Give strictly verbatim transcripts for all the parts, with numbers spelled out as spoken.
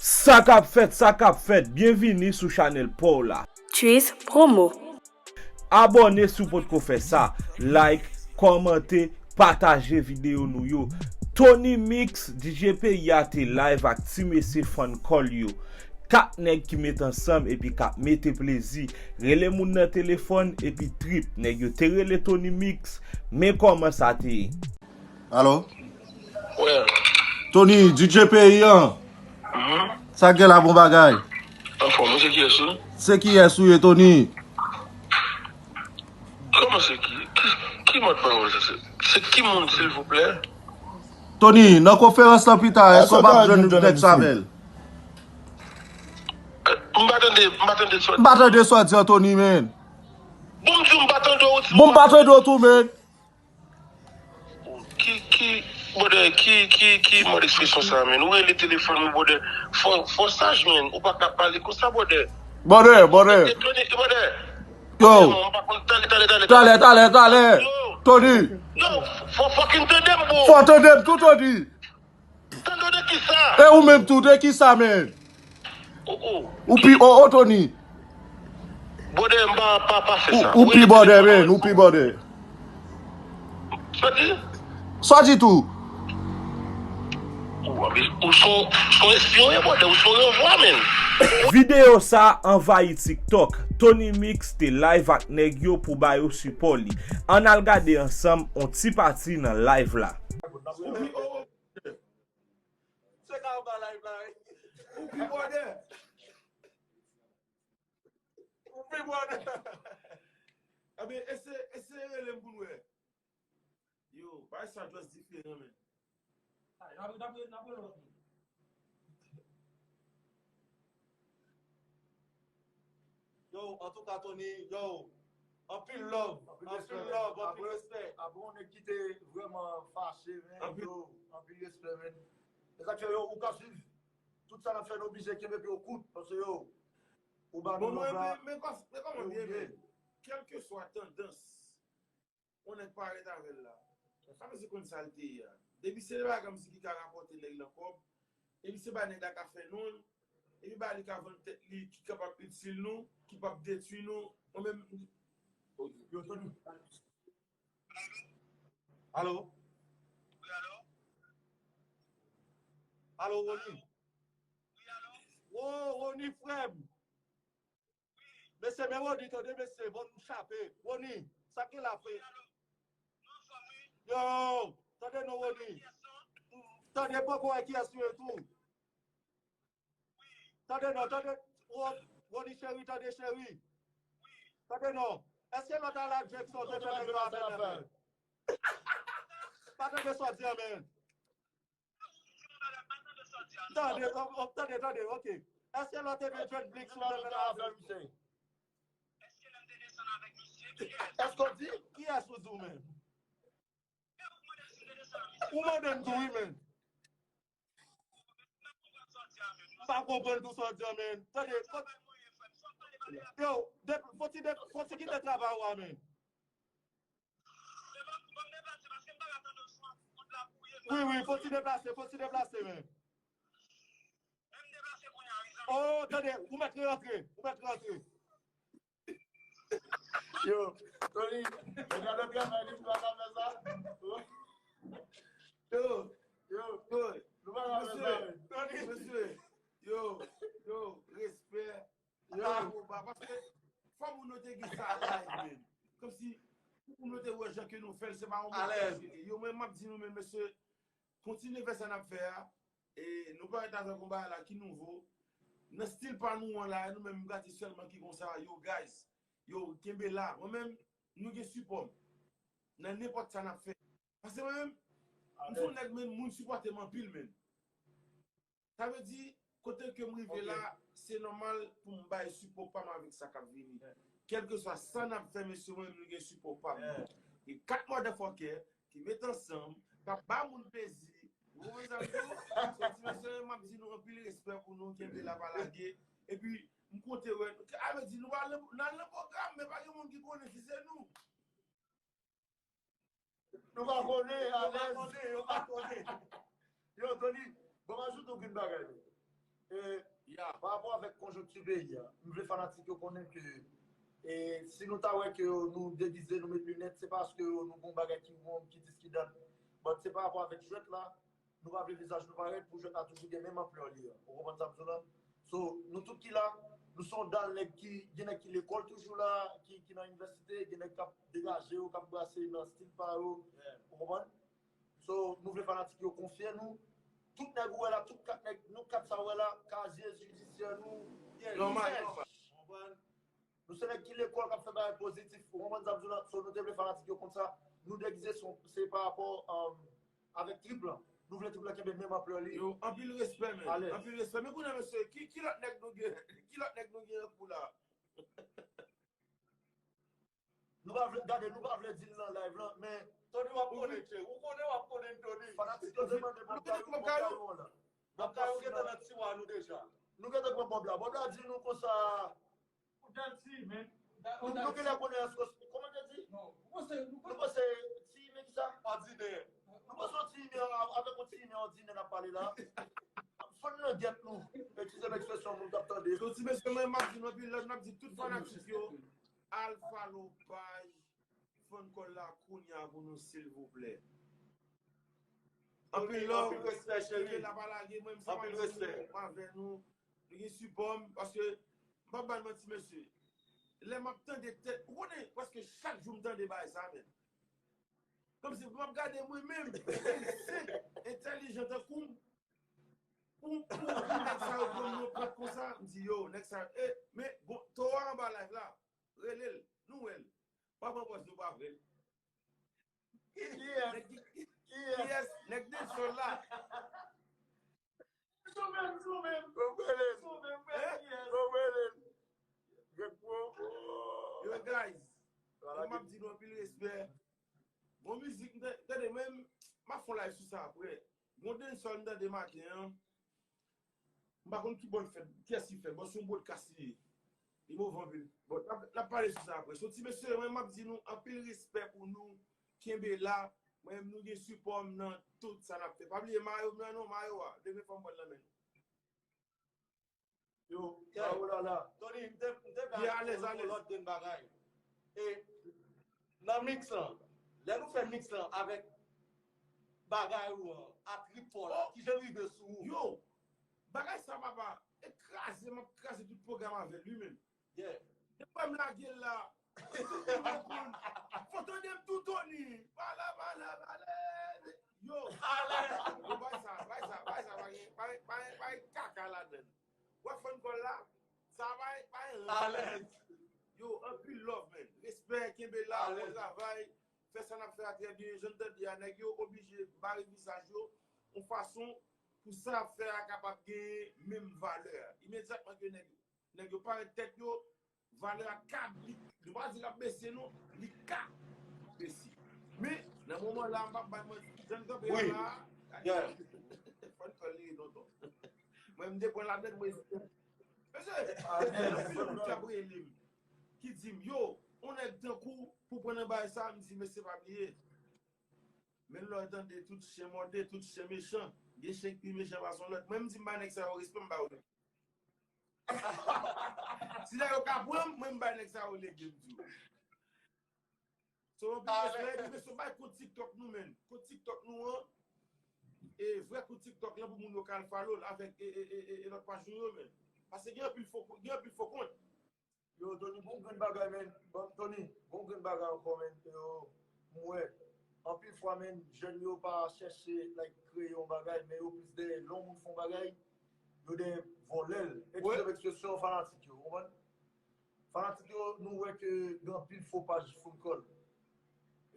Sa k ap fèt, sa k ap fèt, byenvini sou chanèl pa w la. Twiz Promo. Abòne si w potko fè sa, like, kòmante, pataje videyo nou yo. Tony Mix, D J Peyi a te live ak ti mesye fan club yo. Kat nèg ki met ansanm epi k ap mete plezi. Rele moun nan telefòn epi trip. Nèg yo te rele Tony Mix, men kòman sa te ye. Alo? Well. Tony, D J Peyi an. Mhm. Sa k gen la, bon bagay? Anfòm, ou se kiyès ou? Se kiyès ou ye, Tony? Kòman se ki? Ki, ki mòd pawòl sa se? Se ki moun, silvouplè? Tony, nan konferans lan pita, èske w p ap jwenn nèg Chavel? M pa tande, m pa tande sa w di. M pa tande sa w di an, Tony, man. Bon, m di w m pa tande w, ti. Bon, m pa tande w tou, man. Ki, ki, brother, ki, ki, ki mòd ekspresyon sa, man? Ou rele telefòn mwen, brother. Fò, fò saj, man. Ou pa ka pale konsa, brother. Brother, brother. Tony, brother. Yo. Yo, m pa konn, talè, talè, talè, talè. Talè, talè, talè. Yo. Tony. Yo, fò fucking tande m, bro. Fò tande m tou, Tony. Tande de kisa? E ou menm tou, de kisa, man? Oh, oh. Ou pi o o, Tony. Brother, m pa, pa, pa fè sa. Ou, ou pi brother, man, ou pi brother. Sa di? Sa di tou? Ou, ou son, son espyon, brother, ou son renvwa, man. Videyo sa anvayi TikTok. Tony Mix te live ak nèg yo pou ba yo sipò li. Ann al gade ansanm on ti pati nan live la. Se ka anba live la, wi. Ou pi brother. Ou pi brother. Ebyen, eseye, eseye rele m pou n wè. Yo, bagay sa just diferan, man. Ay, n ap, n ap, n ap rele lòt moun. Yo, antouka, Tony, yo, anpil love, anpil love, anpil respè. Apre, apre yon nèg ki te vrèman fache, men, yo, anpil respè, men. Se sa k fè, yo, ou ka swiv tout sa n ap fè, nou oblije kenbe pye w kout, paske, yo, ou ba nou love la. Men, men, men kòman, men kòman byen, men, kèlkeswa tandans, yon nèg parèt avè l la. Sa mesye konn sa l te ye a. Depi se bagay kòmsi ki ka rapòte nèg lan kòb, depi se bagay nèg la ka fè non l, depi bagay li ka vann tèt li, ki kapab itil nou, ki p ap detwi nou, mwen menm. Yo, Tony. Alo? Wi, alo? Alo, Rony? Wi, alo? Wo, Rony, frè m! Mesye, men Rony, tande, mesye, bon, nou chape. Rony, sa ki la, frè? Yo, tande non, Rony. Tande, poko wè kiyès nou ye tou. Tande non, tande. Wo-, Rony cheri, tande cheri. Tande non. Èske lòt a la Jackson te fè nèg yo avè nèg? Pa tande sa w di an, men. Tande, o-, o-, tande, tande, ok. Èske lè w te vin jwenn Blix ou te vin avè misye? Èske w di? Kiyès ou di w menm? Ou mande m tou wi menm. M pa konprann tou sa w di an menm. Tande, fò, yo, de-, fò ti de-, fò ti kite travay ou a menm. Wi, wi, fò ti deplase, fò ti deplase, men. Oh, tande, ou mèt rantre, ou mèt rantre. Yo, Tony, yo gade travay li, nou pa ka fè sa. Yo, yo, yo, nou pa ka fè sa, men. Mesye, yo, yo, respè. Yo, paske fò moun yo te gen sa live, men. Kòmsi pou moun yo te wè jan ke nou fè l, se pa yon bagay. Yo, mwen, m ap di nou, men, mesye, kontinye fè sa n ap fè a. E nou parèt avèk yon bagay la ki nouvo. Nan stil pa nou an la, e nou menm gate sèlman ki konsa. Yo, guys, yo, kenbe la. Mwen menm, nou gen sipò m. Nan nenpòt sa n ap fè. Paske mwen menm, m se yon nèg, men moun sipòte m anpil, men. Sa vle di, kote ke m rive la, se nòmal pou m bay sipò pa m avèk sa k ap vini. Kèlkeswa sa n ap fè, mesye, mwen menm, nou gen sipò pa m. E kat motherfucker ki met ansanm, k ap ba moun plezi. Ou konprann sa m di w? Se ti mesye, m ap di nou anpil respè pou nou, kenbe la, pa lage. Epi, m konte wè, a vle di, nou pa nan, nan pwogram, men pa gen moun ki konnen si se nou. Nou pa konnen, alèz. Yo pa konnen, yo pa konnen. Yo, Tony, bon, m ajoute yon grenn bagay, men. E, pa rapò avèk konjonkti peyi a, m vle fanatik yo konnen ke, e, si nou ta wè ke nou degize, nou met linèt, se paske nou gon bagay ki wrong, ki dis ki dat. But se pa rapò avèk jwèt la, nou pa vle vizaj nou parèt pou jwèt la toujou gen menm anplè li a. Ou konprann sa m di w la? So, nou tout ki la, nou se yon dal nèg ki, gen nèg ki lekòl toujou la, ki, ki nan inivèsite, gen nèg k ap degaje yo, k ap brase nan stil pa yo. Ou konprann? So, nou vle fanatik yo konfye nou. Tout nèg ou wè la, tout kat nèg, nou kat sa ou wè la, kazye jidisyè nou, nòmal, nòmal. Konprann? Nou se nèg ki lekòl k ap fè bagay pozitif. Ou konprann sa m di w la? So, nou te vle fanatik yo konn sa. Nou degize se, se pa rapò, um, avèk trip lan. Nou vle trip lan kenbe menm anplè li. Yo, anpil respè, men. Alèz. Anpil respè. Men kounye a, mesye, ki, ki lòt nèg nou gen? Ki lòt nèg nou gen an kou la? Nou pa vle, gade, nou pa vle di l nan live lan, men Tony w ap konnen, Che. Ou konnen w ap konnen Tony. Fanatik yo te mande Bob Gayo, Bob Gayo an la. Bob Gayo gentan nan tiwa nou deja. Nou gentan pran Bob la. Bob la di nou konsa. Ou tèl ti, men. Nou, nou genlè konnen èske, kòman te di? Non, nou panse, nou panse ti, men ki sa? Òdinè. Nou panse yon ti, men avèk yon ti, men òdinè n ap pale la. Fò n nan gèt nou. Eskize m ekspresyon moun k ap tande. Yon ti mesye, mwen, m ap di nou anpil love, m ap di tout fanatik yo. Al follow paj Fun Call la kounye a pou nou, silvouplè. Anpil love, anpil respè, cheri. Kenbe la, pa lage, mwen, m se Anpil respè. M avè nou. Nou gen sipò m, paske m p ap ba n manti, mesye. Lè m ap tande tèt, ou konnen, prèske chak jou m tande bagay sa, men. Kòmsi m ap gade mwen menm, m senk, entèlijan tankou m, pou, pou, pou nèg sa yo pran m nan prank konsa, m di, yo, nèg sa yo, e, men, bon, towo a anba live la, rele l, nou wè l. Pa pran pòz nou pa vre. Kiyès? Nèg ki, kiyès? Nèg de sol la. Sou menm, sou menm. Sou menm, frè, kiyès? Yo, guys, mwen m ap di nou anpil respè. Bon mizik, m te, tande, mwen, m ap fè yon live sou sa apre. Bon dancehall m tande maten an. M pa konn ki bò l fèt, kiyès ki fèt. Bon, se yon podcast li ye. Li move anpil. Bon, n ap, n ap pale sou sa apre. So, ti mesye, mwen, m ap di nou anpil respè pou nou. Kenbe la. Mwen menm, nou gen sipò m nan tout sa n ap fè. Pa bliye mayo m nan non, mayo a. Demen fò m pran l nan men nou. Yo, yeah. Mayo la la. Tony, m te, m te gade yon lòt grenn bagay. E nan mix lan, lè nou fè mix lan avèk bagay ou an, a trip fò la, kijan l rive sou ou? Yo, bagay sa, papa, e kraze, m ap kraze tout pwogram avè l, wi, menm. Yeah. Depi m lage l la, tout moun konn. Fò tande m tou, Tony. Pala, pala, pala. Yo. Alèz. Yo, bay sa, bay sa, bay sa, pa gen, pa gen, pa gen, pa gen kaka ladann. W ap fann kòl la, sa pa, pa gen ran. Alèz. Yo, anpil love, man. Respè, kenbe la, bon travay. Fè sa n ap fè a trè byen. Jan n tande a, nèg yo oblije bare vizaj yo yon fason pou sa y ap fè a kapab genyen menm valè. Imedyatman ke nèg yo, nèg yo parèt tèt yo, valè a ka, li, nou pa di l ap bese non, li ka bese. Men, nan moman la, m p ap bay manti, jan l kanpe a la, fò n fè l rele tonton. Mwen, m te pran ladann, mwen, mesye, anpil moun k ap rele m, ki di m, yo, yon nèg tankou, pou pran nan bagay sa, m di, mesye, pa bliye. Men lè w tande tout chen mòde, tout chen mechan, gen chen ki pi mechan pase yon lòt. Mwen, m di, m bay nèg sa yo respè, m ba yo. Si la yo ka pran m, mwen, m bay nèg sa yo lege m di w. So, anpil respè, epi mesye, bay kont TikTok nou, menn. Kont TikTok nou an, e vrè kont TikTok lan pou moun yo ka al follow l avèk e, e, e, e, e lòt paj nou yo, menn. Paske gen anpil fo, gen anpil fo kont. Yo, Tony, bon grenn bagay, menn. Bon, Tony, bon grenn bagay ankò, menn. Yo, m wè. Anpil fwa, menn, jèn yo pa chèche, like, kreye yon bagay, men yo plis dèyè lè yon moun fè yon bagay, yo dèyè vòlè l. Eskize m ekspresyon fanatik yo, ou konprann? Fanatik yo, nou wè ke gen anpil fo paj Fun Call.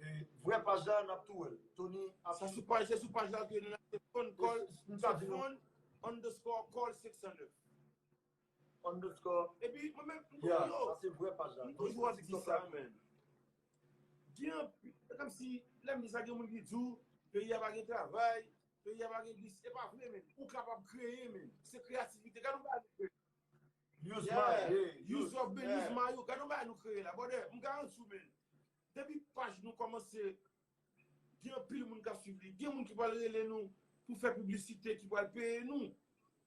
E vrè paj la, n ap tou wè l. Tony ap Sa sou paj, se sou paj la ke nou se Fun Call, se Fun underscore call six oh nine. Underscore. Epi, mwen menm, m toujou, yo, sa se vrè paj la. M toujou ap di sa, menn. Gen anpil, se kòmsi, lè m di sa, gen moun ki di w, peyi a pa gen travay, peyi a pa gen bis. E pa vre, menn. Ou kapab kreye, menn. Se kreyativite. Gade yon bagay nou kreye. Use my, yeah, use your brain, use my, yo. Gade yon bagay nou kreye la. Brother, m garanti w, menn. Depi paj nou kòmanse, gen anpil moun k ap swiv li. Gen moun ki pral rele nou pou fè piblisite, ki pral peye nou.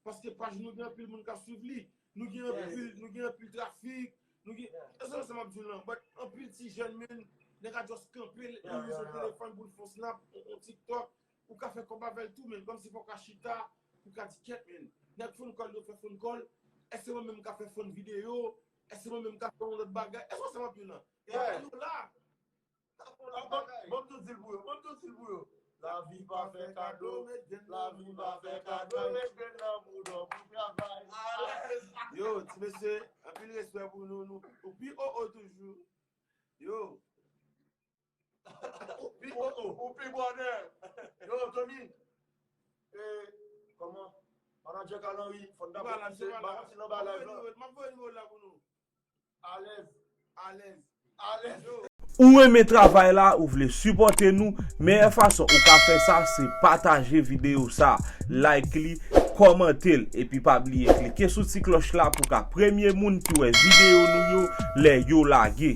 Paske paj nou gen anpil moun k ap swiv li. Nou gen anpil, nou gen anpil trafik. Nou gen, e sa, sa m ap di w lan. But anpil ti jèn, men, nèg a just kanpe, li sou telefòn pou l fè yon snap, yon, yon TikTok. Ou ka fè kòb avè l tou, men. Kòmsi fò w ka chita, pou w ka di, "Kèt, men. Nèg phone call yo fè phone call. Èske mwen menm m ka fè phone video? Èske mwen menm m ka fè yon lòt bagay?" Èske w sa m ap di w lan? Bagay yo la. Ban m tou di l pou yo, ban m tou di l pou yo. Lavi pa fè kado, lavi pa fè kado, met grenn nan bouda w pou travay. Yo, ti mesye, anpil respè pou nou, nou, ou pi o o toujou. Yo. Ou pi o o, ou pi bonè. Yo, Tony. E, kòman? Manadjè Carl Henry, fò n ta pwofite, ba yon ti nan ba live lan. M ap voye nimewo la pou nou. Alèz, alèz, alèz. Ou renmen travay la, ou vle sipòte nou, meyè fason ou ka fè sa, se pataje videyo sa, like li, kòmante l, epi pa bliye klike sou ti klòch la pou w ka premye moun ki wè videyo nou yo lè yo lage.